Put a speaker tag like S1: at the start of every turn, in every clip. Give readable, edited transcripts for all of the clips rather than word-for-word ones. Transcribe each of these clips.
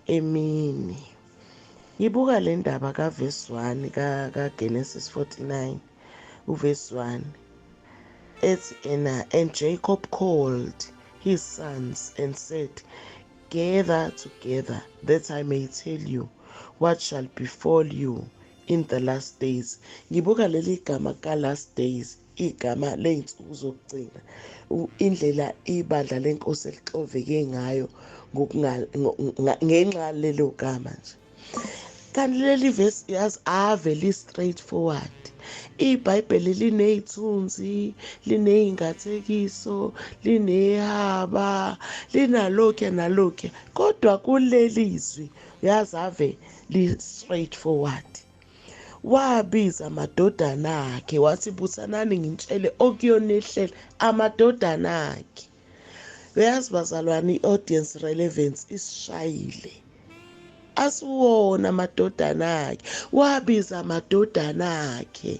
S1: Emini ngibuka le ndaba kaverse 1 kaGenesis 49 uverse 1 ethi ena, "And Jacob called his sons and said, 'Gather together, that I may tell you what shall befall you in the last days.'" Ngibuka leli gama ka-last days, igama ley'nsuku zokugcina, indlela ibandla lenkosi elixoveke ngayo ngenxa lelo gama nje. Kanti leli vesi, yazi, ave li-straight forward. IBhayibheli liney'thunzi, liney'ngathekiso, linehaba, linalokhuya nalokhuya, kodwa kuleli zwi, yazi, ave li-straight forward. Wabiza amadodana akhe wathi, "Buthanani ngintshele okuyonehlela." Amadodana akhe. Uyazi bazalwane, i-audience relevance isishayile. Asiwona amadodana akhe, wabiza amadodana akhe.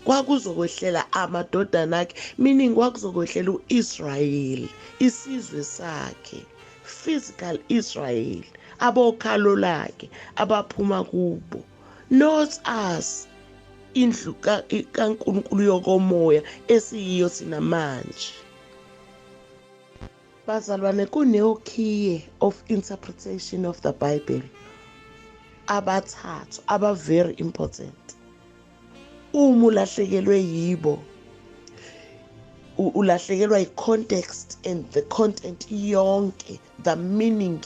S1: Kwakuzokwehlela amadodana akhe, meaning kwakuzokwehlela u-Israyeli, isizwe sakhe, physical Israel, abokhalo lakhe abaphuma kubo, not us, indlu kaNkulunkulu yokomoya esiyiyo thina manje. Bazalwane, kunokhiye of interpretation of the Bible abathathu aba very important. Uma ulahlekelwe yibo, ulahlekelwa i-context and the content yonke, the meaning,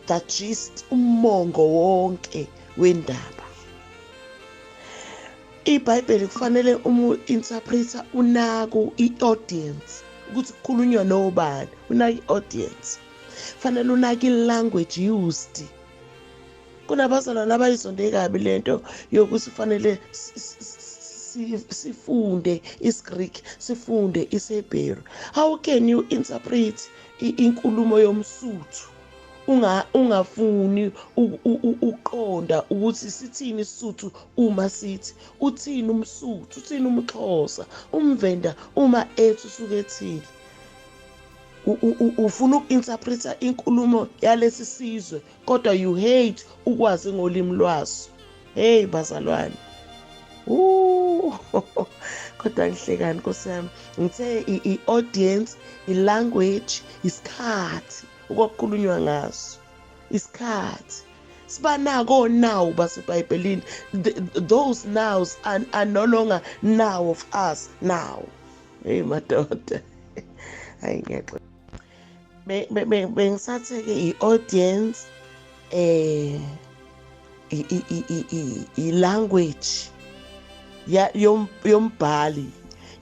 S1: the gist, umongo wonke wendaba. IBhayibheli kufanele uma u-interpreter unake i-audience, ukuthi kukhulunywa nobani. Unake i-audience, fanele unake i-language used. Kunabazalwane abayizonde kabi lento yokuthi fanele sifunde isiGreek, sifunde isiHebheru. How can you interpret inkulumo yomSuthu ungafuni uqonda ukuthi sithini isiSuthu uma sithi, uthini umSuthu, uthini umXhosa, umVenda uma ethi usuke ethini? Ufuna uku-interpreta inkulumo yalesi sizwe, kodwa you hate ukwazi ngolimi lwaso. Hey bazalwane, kodwa ngihlekani, nkosi yami. Ngithe i-audience, i-language, isikhathi okwakukhulunywa ngaso. Isikhathi sibanako now basebhayibhelini, those nows are no longer now of us now. Hey madoda, hayi, ngiyaxoxa. Bengisathe-ke i-audience, i-language yombhali,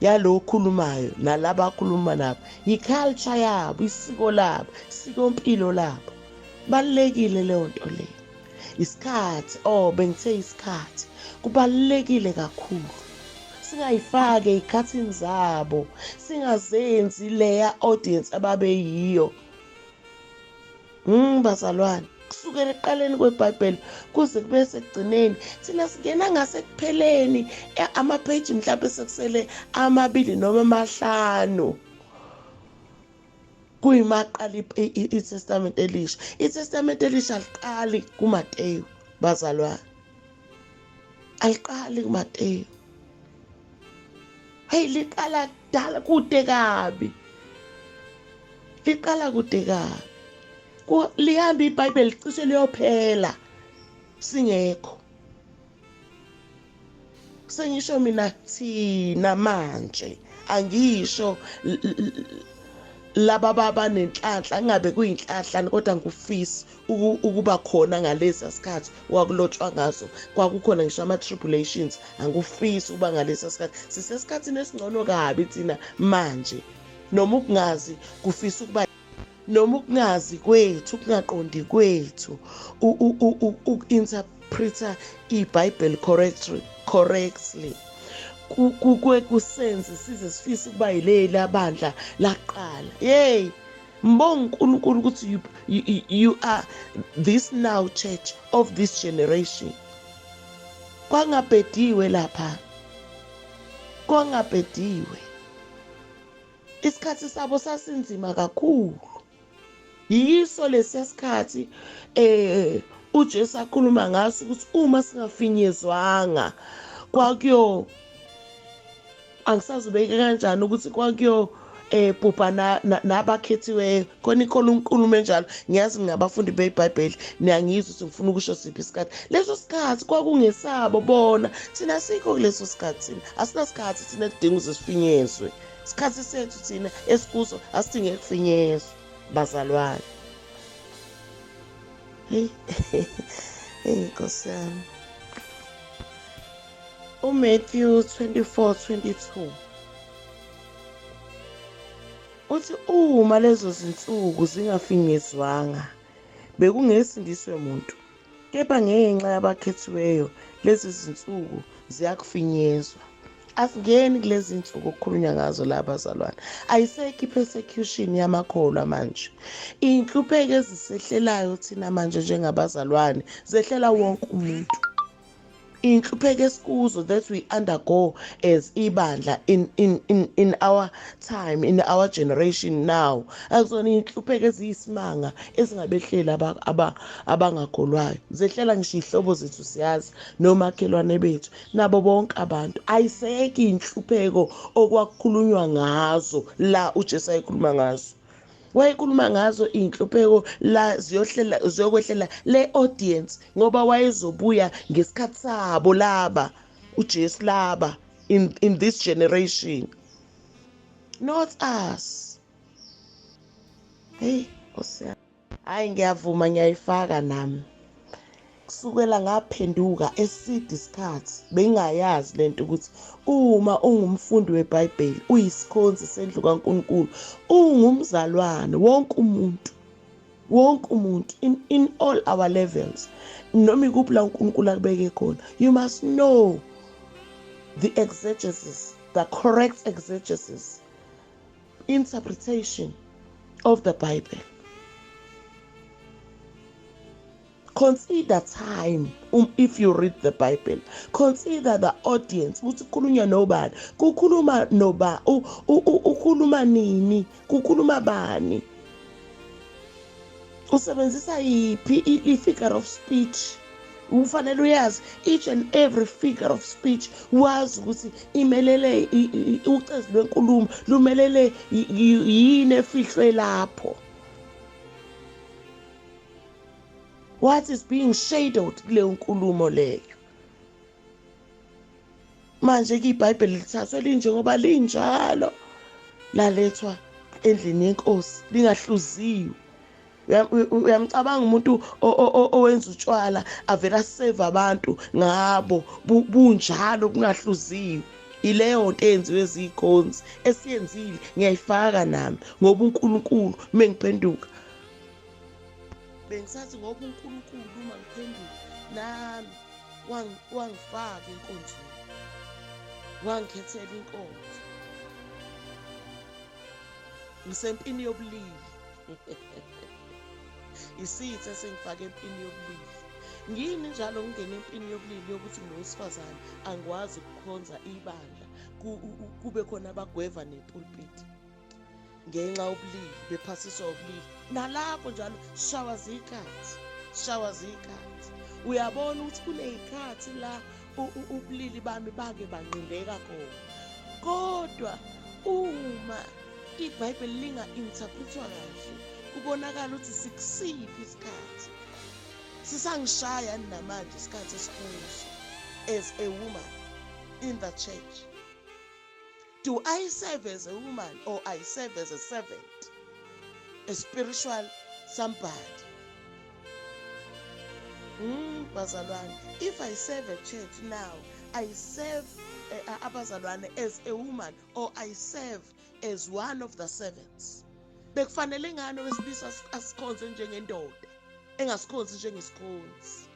S1: yalo okhulumayo nalaba akhuluma nabo, i-culture yabo, isiko labo, isikompilo labo. Balulekile leyo nto leyo. Isikhathi, oh, bengithe isikhathi kubalulekile kakhulu. Singayifaki ey'khathini zabo, singazenzi leya audience ababeyiyo. Bazalwane, kusukela ekuqaleni kweBhayibheli kuze kube sekugcineni, thina singena ngasekupheleni, amapheji mhlawumbe sekusele amabili noma amahlanu kuyimaqala iTestament elisha. ITestament elisha aliqali kuMateyu bazalwane, aliqali kuMateyu. Hey, liqala kudala, kude kabi, liqala kude kabi. Lihamba iBhayibheli licishe liyophela singekho. Sengisho mina, thina manje, angisho laba babanenhlanhla, kungabe kuyinhlanhla, kodwa ngufisa ukuba khona ngalesa sikhathi wakulotshwa ngaso. Kwakukhona ngisho ama-tribulations, angufisi ukuba ngalesa sikhathi. Sisesikhathini esingcono kabi thina manje, noma ukungazi kufisa ukuba, noma ukungazi kwethu, ukungaqondi kwethu uku-interpreta iBhayibheli correctly kusenze size sifise ukuba yileli abandla laqala. Yey, mbonga uNkulunkulu ukuthi you are this now church of this generation. Kwangabhediwe lapha, kwangabhediwe. Isikhathi sabo sasinzima kakhulu. Yiso lesiya sikhathi uJesu akhuluma ngaso ukuthi uma singafinyezwanga kwakuyo, angisazubeke kanjani ukuthi kwakuyo bhubha nabakhethiweyo. Khona ikhona inkulumo enjalo, ngiyazi ngingabafundi beBhayibheli, niyangizwa ukuthi ngifuna ukusho siphi isikhathi. Leso sikhathi kwakungesabo bona, thina sikho kuleso sikhathi, thina asinasikhathi, thina kudinga ukuze sifinyezwe. Isikhathi sethu thina esikuso asidinge kufinyezwa, bazalwane. Hey, hey Nkosi yami. UMatthew 24:22 uthi uma lezo zinsuku zingafinyezwanga bekungesindiswe muntu, kepha ngenxa yabakhethiweyo lezi zinsuku ziyakufinyezwa. Asingeni kulezi zinsuku okukhulunywa ngazo la, bazalwane. Ayisekho i-persecution yamakholwa manje. Iy'nhlupheko ezisehlelayo thina manje njengabazalwane zehlela wonke umuntu. Iy'nhlupheko esikuzo that we undergo as ibandla in our time, in our generation now, akuzona iy'nhlupheko eziyisimanga ezingabehleli abangakholwayo. Zehlela ngisho iy'hlobo zethu, siyazi, nomakhelwane bethu, nabo bonke abantu. Ayisekho iy'nhlupheko okwakukhulunywa ngazo la uJesu ayekhuluma ngazo. Wayekhuluma ngazo iy'nhlupheko la ziyohlela, ziyokwehlela le audience, ngoba wayezobuya ngesikhathi sabo laba, uJesu laba in this generation, not us. Hey Nkosi, hayi ngiyavuma, ngiyayifaka nami. Kusukela ngaphenduka eside isikhathi bengingayazi lento ukuthi uma ungumfundi weBhayibheli, uyisikhonzi sendlu kaNkulunkulu, ungumzalwane, wonke umuntu, wonke umuntu in all our levels, noma ikuphi la uNkulunkulu akubeke khona, you must know the exegesis, the correct exegesis, interpretation of the Bible. Consider time if you read the Bible. Consider the audience. Ukuthi kukhulunywa nobani, kukhuluma noba, ukhuluma nini, kukhuluma bani, usebenzisa yiphi i-figure of speech. Ufanele uyazi each and every figure of speech, wazi ukuthi imelele ucezu lwenkulumo lumelele yini efihlwe lapho, what is being shadowed kuleyo nkulumo leyo. Manje ke iBhayibheli lithathwe linjengoba linjalo, lalethwa endlini yenkosi lingahluziwe. Uyamcabanga umuntu owenza utshwala avela aseve abantu ngabo bunjalo bungahluziwe? Ileyo nto eyenziwe zikhonzi esiyenzile, ngiyayifaka nami, ngoba uNkulunkulu mengiphenduka bengisathi ngoba uNkulunkulu uma ngiphenduka nami wangifaka enkonzweni, wangikhethela inkonzo. Ngisempini yobulili, isitha esengifake empini yobulili. Ngini njalo ngingena empini yobulili yokuthi ngowesifazane angikwazi ukukhonza ibandla, kube khona abagweva nepulpit ngenxa yobulili, bephasiswa ubulili. Nalapho njalo shawa zikhathi, shawa zikhathi. Uyabona ukuthi kuney'khathi la ubulili bami bake banqindeka khona, kodwa uma iBhayibheli linga-interpretwa kahle kubonakala ukuthi sikusiphi isikhathi. Sisangishaya namanje isikhathi esikuso as a woman in the church. Do I serve as a woman or I serve as a servant, a spiritual somebody? Bazalwane, if I serve a church now, I serve abazalwane as a woman or I serve as one of the servants? Bekufanele ngani owesilisa asikhonze njengendoda, engasikhonzi njengesikhonzi?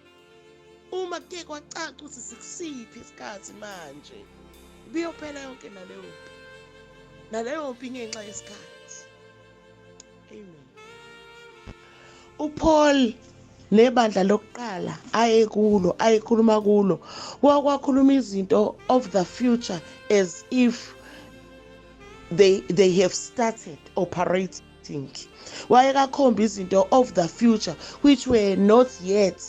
S1: Uma kuke kwacaca ukuthi sikusiphi isikhathi manje, biyophela yonke naleyo mpi, naleyo mpi ngenxa yesikhathi. Amen. UPaul nebandla lokuqala ayekulo, ayekhuluma kulo, wakwakhuluma izinto of the future as if they have started operating. writing. Wayekakhomba izinto of the future which were not yet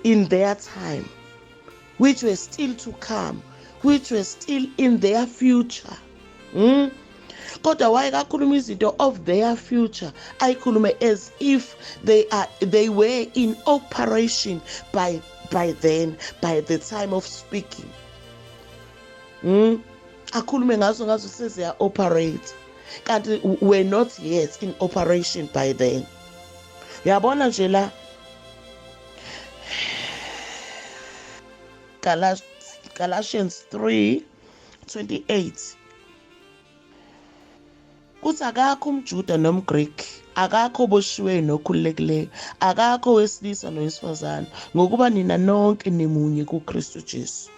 S1: in their time, which were still to come, which were still in their future. Kodwa wayekakhuluma izinto of their future, ayikhulume as if they were in operation by then, by the time of speaking. Akhulume ngazo seziya operate, kanti were not yet in operation by then. Uyabona nje la Galatians 3:28 kuthi akakho umJuda nomGreek, akakho oboshiweyo nokhululekileyo, akakho owesilisa nowesifazane, ngokuba nina nonke nimunye kuKristu Jesu.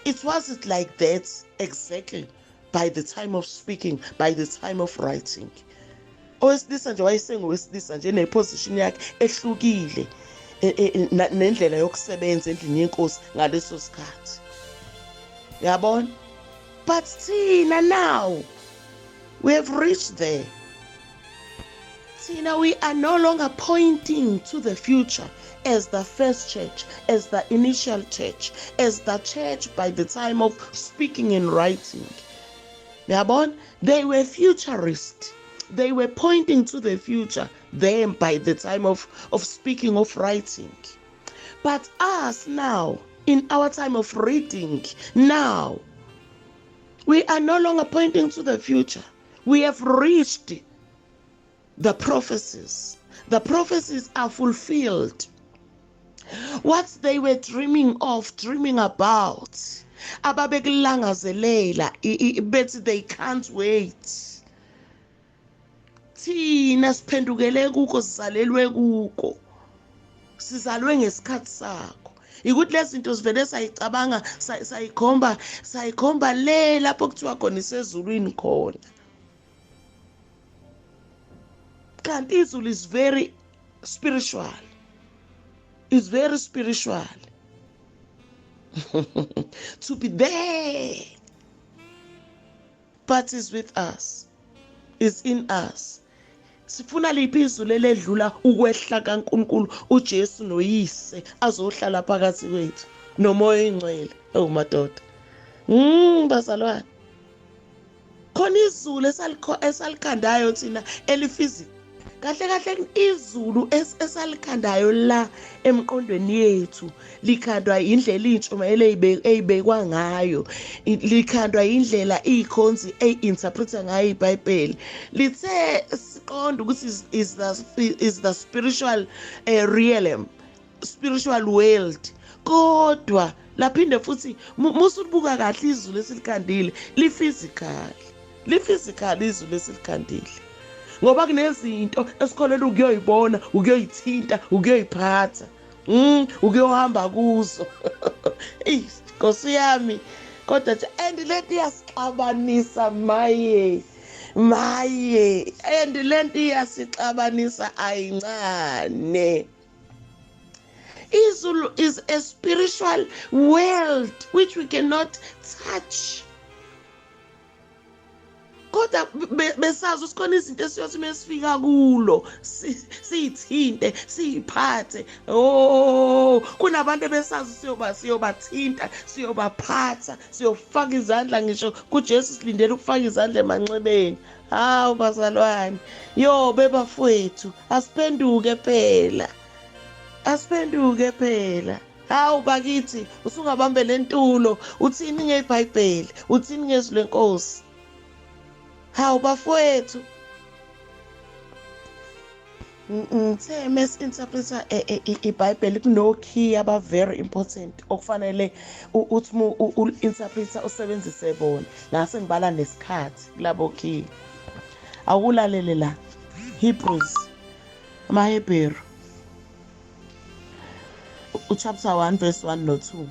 S1: It wasn't like that exactly by the time of speaking, by the time of writing. Owesilisa nje wayesengowesilisa nje neposition yakhe ehlukile nendlela yokusebenza endlini yenkosi ngaleso sikhathi. Yabona? But thina now we have reached there. Thina, we are no longer pointing to the future as the first church, as the initial church, as the church by the time of speaking and writing. Yabona? They were futurists. They were pointing to the future then by the time of speaking, of writing. But us now, in our time of reading, now, we are no longer pointing to the future. We have reached the prophecies. The prophecies are fulfilled. What they were dreaming of, dreaming about, ababekulangazelela, bethi they can't wait. Thina siphendukele kukho, sizalelwe kukho, sizalwe ngesikhathi sakho. Ikuthi lezi zinto sivele sayicabanga, sayikhomba le lapho kuthiwa khona isezulwini khona. Kanti izulu is very spiritual. It's very spiritual. To be there. But is with us. Is in us. Sifuna liphi izulu eledlula ukwehla kaNkulunkulu uJesu noyise azohlala phakathi kwethu nomoya oyingcwele. Oh madoda. Bazalwane. Khona izulu esalikhandayo thina elifizikal. Kahle kahle izulu esalikhandayo la emqondweni yethu likhandwa indlela intshumayelo eyibekwa ngayo, likhandwa indlela ikhonzi eyi-interpreta ngayo iBhayibheli. Lithe siqonda ukuthi is the spiritual realm, spiritual world. Kodwa laphinde futhi musulibuka kahle izulu esilikhandile li-physical, li-physical izulu esilikhandile. Ngoba kunezinto esikholelwa ukuyoyibona, ukuyoyithinta, ukuyoyiphatha, ukuyohamba kuzo. Eyi Nkosi yami, kodwa nje and lento iyasixabanisa maye maye, and lento iyasixabanisa ayincane. Izulu is a spiritual world which we cannot touch. Kodwa besazi ukuthi khona izinto esiyothi mesifika kulo siyithinte, siyiphathe. Oh, kunabantu besazi siyobathinta, siyobaphatha, siyofaka izandla ngisho kuJesu, silindele ukufaka izandla emanxebeni. Hawu bazalwane, yo bebafowethu, asiphenduke phela. Asiphenduke phela. Hawu bakithi, usungabambela entulo, uthini ngeBhayibheli, uthini ngezwi lenkosi? Hawu bafowethu, ngithe mesi-interpreta iBhayibheli kuno-key aba very important okufanele uthi u-interpreta usebenzise bona. Ngase ngibala nesikhathi kulabo key. Awulalele la Hebrews, amaHebheru uchapter 1 verse 1 no 2.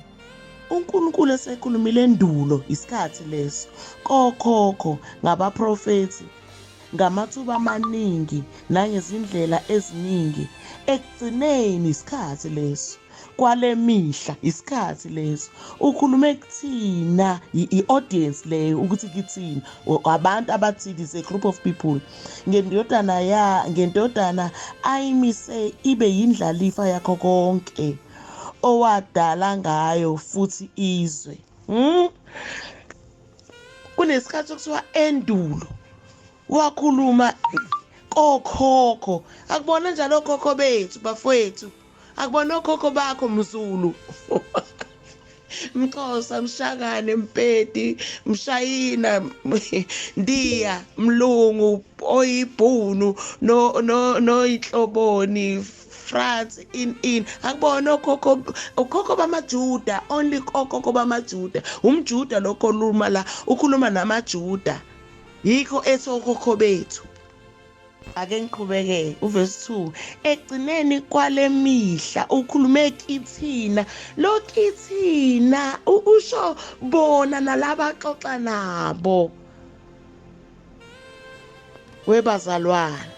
S1: uNkulunkulu esekhulumile endulo, isikhathi leso, kokhokho ngabaprofethi ngamathuba amaningi nangezindlela eziningi. Ekugcineni isikhathi leso Kwale mihla isikhathi leso ukhulume kuthina, i-audience leyo, ukuthi kithina abantu abathile, is a group of people, ngendodana ya ngendodana ayimise ibe yindlalifa yakho konke, owadala ngayo futhi izwe. Kunesikhathi okuthiwa endulo wakhuluma kokhokho. Akubona njalo okhokho bethu, bafowethu, akubona okhokho bakho, mZulu, mXhosa, mShangane, Mpedi, Mshayina, Ndiya, Mlungu, oyibhunu, no no noyinhloboni, France, in akubona okhokho, okhokho bamaJuda, only okhokho bamaJuda. UmJuda lokho luma la, ukhuluma namaJuda, yikho ethi okhokho bethu. Ake ngiqhubeke, uverse 2: ekugcineni kwale mihla ukhulume kithina. Lo kithina usho bona nalaba axoxa nabo, webazalwane.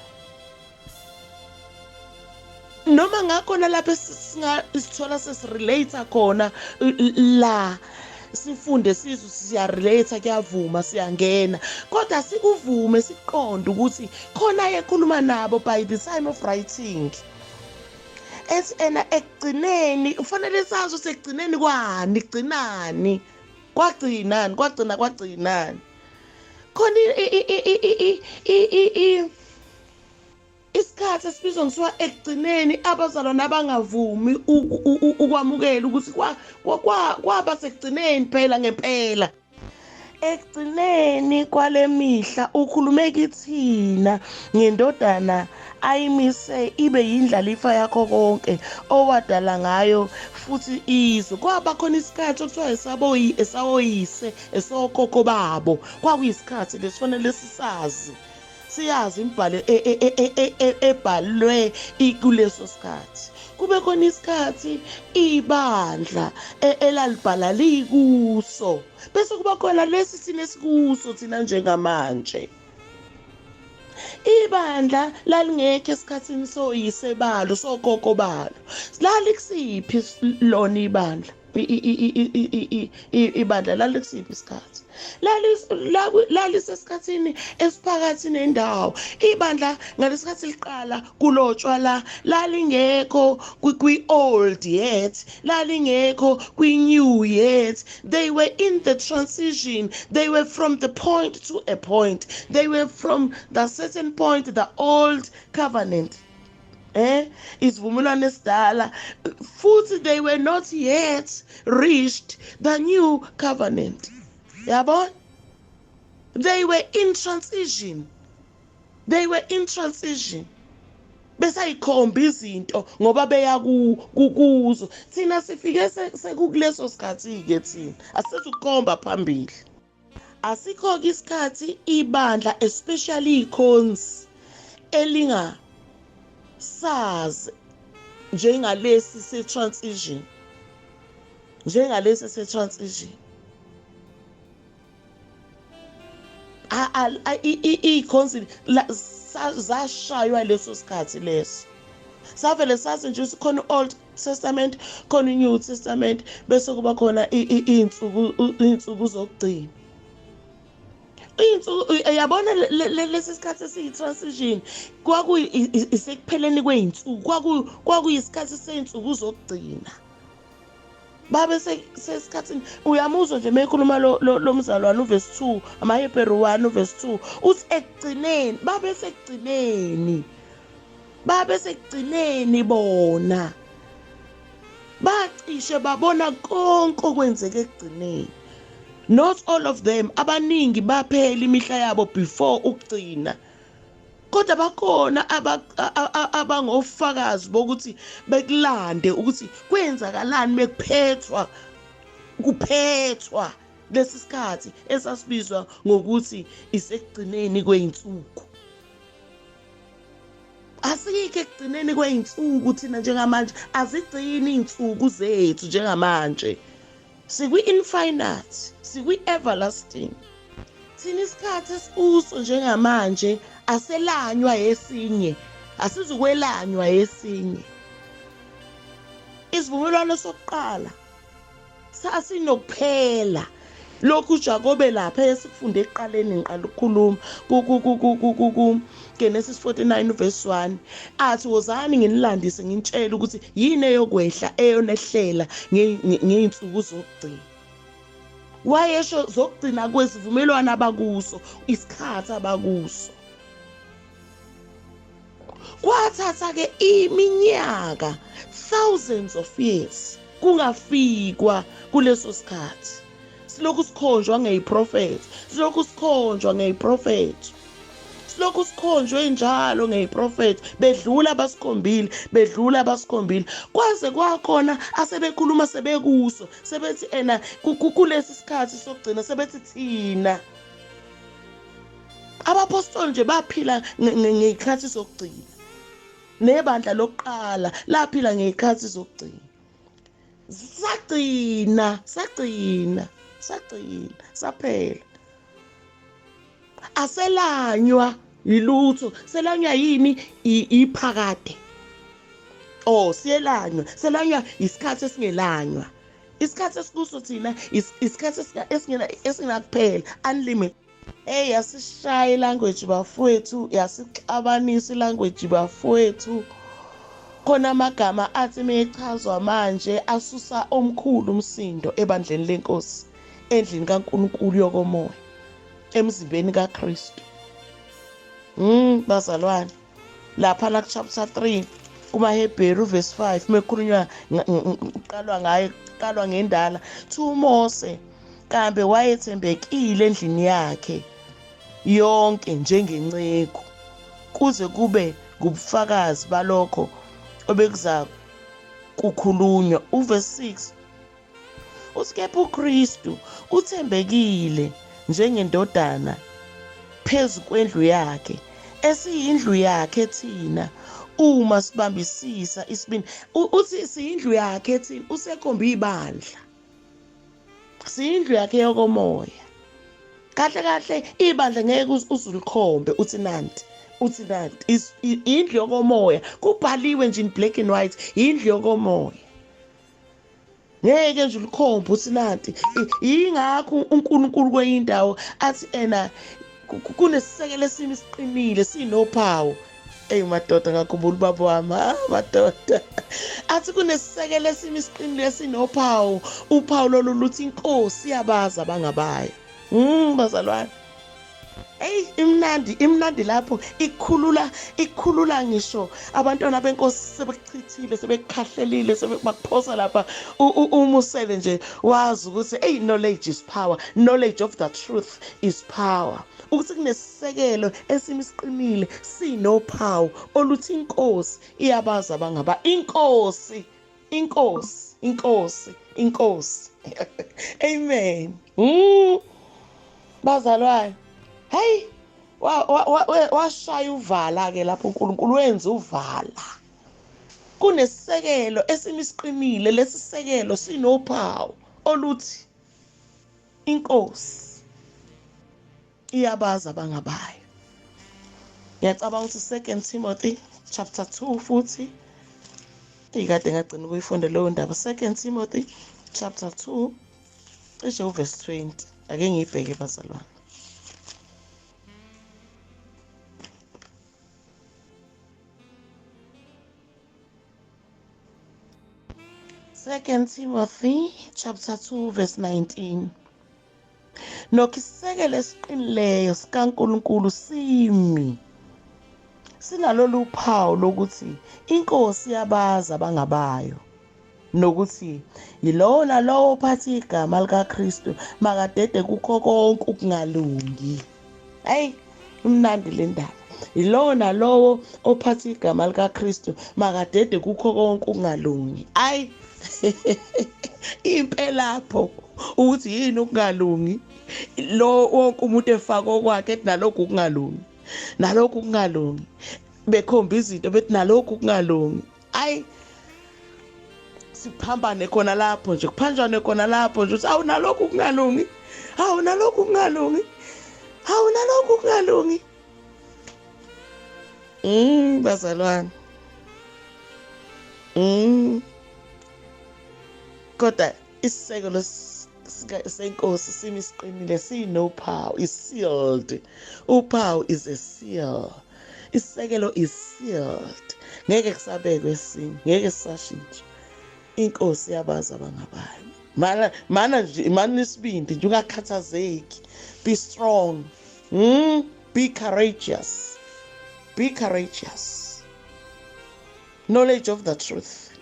S1: Noma ngakhona lapho sithola sesirelate khona la, sifunde, sizwe, siyarelate, kuyavuma, siyangena, kodwa sikuvume, siqonde ukuthi khona ekhuluma nabo by the time of writing. Ethi ena ekugcineni, kufanele sazi ukuthi ekugcineni kwani, kugcinani, kwagcinani, kwagcina, kwagcinani. Khona isikhathi esibizwa ngithiwa ekugcineni, abazalwane abangavumi ukwamukela ukuthi kwaba sekugcineni phela ngempela. Ekugcineni kwale mihla ukhulume kithina ngendodana ayimise ibe yindlalifa yakho konke, owadala ngayo futhi izwe. Kwaba khona isikhathi okuthiwa esawoyise, esokhokho babo. Kwakuyisikhathi lesifanele sisazi, siyazi imibhalo ebhalwe kuleso sikhathi. Kube khona isikhathi ibandla elalibhala likuso, bese kuba khona lesi thina esikuso thina njengamanje. Ibandla lalingekho esikhathini soyise balo, sokhokho balo. Lalikusiphi lona ibandla? Ibandla lalikusiphi isikhathi? Lalisesikhathini esiphakathi nendawo. Ibandla ngalesikhathi liqala kulotshwa la, lalingekho kwi-old yet, lalingekho kwi-new yet. They were in the transition. They were from the point to a point. They were from the certain point, the old covenant, isivumelwano esidala, futhi they were not yet reached the new covenant, yabo. They were in transition. They were in transition, besayikhomba izinto ngoba beya kuzo. Thina sifike sekukuleso sikhathi ke, thina asizukukhomba phambili. Asikho ke isikhathi ibandla, especially ikhonzi, elinga sazi njengalesi se-transition, njengalesi se-transition. Iy'khonzi zashaywa leso sikhathi leso, savele sazi nje ukuthi khona i-Old Testament, khona i-New Testament, bese kuba khona iy'nsuku zokugcina, iy'nsuku, yabona. Lesi sikhathi esiyi-transition kwakuyisekupheleni kwey'nsuku, kwakuyisikhathi sey'nsuku zokugcina. Babe sesikhathini, uyamuzwa nje mekhuluma lo mzalwane, uverse 2, amaHebheru 1 uverse 2, uthi ekugcineni, babe sekugcineni, babe sekugcineni bona bacishe babona konke okwenzeka ekugcineni. Not all of them, abaningi baphela imihla yabo before ukugcina, kodwa bakhona abangofakazi bokuthi bekulande ukuthi kwenzakalani bekuphethwa, kuphethwa lesi sikhathi esasibizwa ngokuthi isekugcineni kwey'nsuku. Asikho ekugcineni kwey'nsuku thina njengamanje, azigcini iy'nsuku zethu njengamanje. Sikwi-infinite, sikwi-everlasting thina. Isikhathi esikuso njengamanje aselanywa esinye, asizukwelanywa esinye. Isivumelwano sokuqala sasinokuphela. Lokhu uJakobe lapha esikufunde ekuqaleni ngiqala ukukhuluma ku Genesis 49 verse 1 athi wozani nginilandise nginitshele ukuthi yini eyokwehla eyonehlela ngey'nsuku zokugcina. Wayesho zokugcina kwesivumelwano abakuso, isikhathi abakuso. Kwathatha-ke iminyaka, thousands of years, kungafikwa kuleso sikhathi. Silokhu sikhonjwa ngeyiprofethi, silokhu sikhonjwa ngeyiprofethi, silokhu sikhonjwe njalo ngeyiprofethi, bedlula abasikhombile, bedlula abasikhombile, kwaze kwakhona asebekhuluma sebekuso, sebethi ena kulesi sikhathi sokugcina, sebethi thina. Abapostoli nje baphila ngey'khathi zokugcina, nebandla lokuqala laphila ngey'khathi zokugcina. Sagcina, sagcina, sagcina, saphela. Aselanywa yilutho, selanywa yini? Iphakade. Oh, siyelanywa, selanywa isikhathi esingelanywa. Isikhathi esikuso thina isikhathi esingenakuphela, unlimited. Hey, yasishaya ilanguage bafowethu, yasixabanisa ilanguage bafowethu. Khona amagama athi mechazwa manje asusa omkhulu umsindo ebandleni lenkosi, endlini kaNkulunkulu yokomoya, emzimbeni kaKristu. Bazalwane, lapha la chapter 3 kumaHebheru verse 5 mekukhulunywa uqalwa ngaye, uqalwa ngendala, thi uMose kambe wayethembekile endlini yakhe yonke njengenceku kuze kube ngubufakazi balokho obekuza kukhulunywa. Uverse 6 uthi kepha uKristu uthembekile njengendodana phezu kwendlu yakhe, esiyindlu yakhe thina uma sibambisisa isibindi. Uthi siyindlu yakhe thina, usekhomba ibandla, siyindlu yakhe yokomoya. Kahle kahle ibandla ngeke uzulikhombe uthi nanti, uthi nanti, indlu yokomoya. Kubhaliwe nje in black and white, indlu yokomoya. Ngeke nje ulikhombe uthi nanti. Yingakho uNkulunkulu kwenye indawo athi ena kunesisekelo esimi siqinile sinophawu. Ey madoda, ngakhumbula ubaba wami, madoda. Athi kunesisekelo esimi siqinile sinophawu. Uphawu lolu luthi inkosi iyabazi abangabayo. Bazalwane. Ey, imnandi, imnandi lapho, ikhulula, ikhulula ngisho abantwana benkosi sebekuchithile, sebekukhahlelile, sebakuphosa lapha. Umusele nje wazi ukuthi ey, knowledge is power, knowledge of the truth is power. Ukuthi kunesisekelo esimi siqinile sinophawu oluthi inkosi iyabazi abangaba. Inkosi, inkosi, inkosi, inkosi. Amen. Bazalwane, hey, washaya uvala ke lapho uNkulunkulu wenza uvala. Kunesisekelo esimi siqinile, lesisekelo sinophawu oluthi inkosi iyabazi abangabayo. Ngiyacabanga ukuthi 2 Timothy chapter 2 futhi ikade ngagcina ukuyifunda leyo ndaba. 2 Timothy chapter 2 cishe uverse 20. Ake ngiyibheke bazalwane. 2 Timothy chapter 2 verse 19. Nokho isisekelo esiqinileyo sikaNkulunkulu simi sinalolu phawu lokuthi inkosi yabazi abangabayo, nokuthi yilowo nalowo ophatha igama likaKristu makadede kukho konke ukungalungi. Hey, imnandi le ndaba. Yilowo nalowo ophatha igama likaKristu makadede kukho konke ukungalungi. Ayi, impelapho ukuthi yini ukungalungi, lo wonke umuntu efaka okwakhe ethi nalokhu ukungalungi, nalokhu ukungalungi, bekhomba izinto bethi nalokhu ukungalungi. Ayi, siphambane khona lapho nje, kuphanjwane khona lapho nje, uthi awu nalokhu ukungalungi, awu nalokhu ukungalungi, awu nalokhu ukungalungi. Bazalwane. Kodwa isisekelo senkosi simi siqinile, sinophawu, is sealed. Uphawu is a seal. Isisekelo is sealed, ngeke kusabekwe esinye, ngeke sisashintsha. Inkosi yabazi abangabayo. Mana mana nje, mana isibindi nje, ungakhathazeki. Be strong. Be courageous, be courageous. Knowledge of the truth.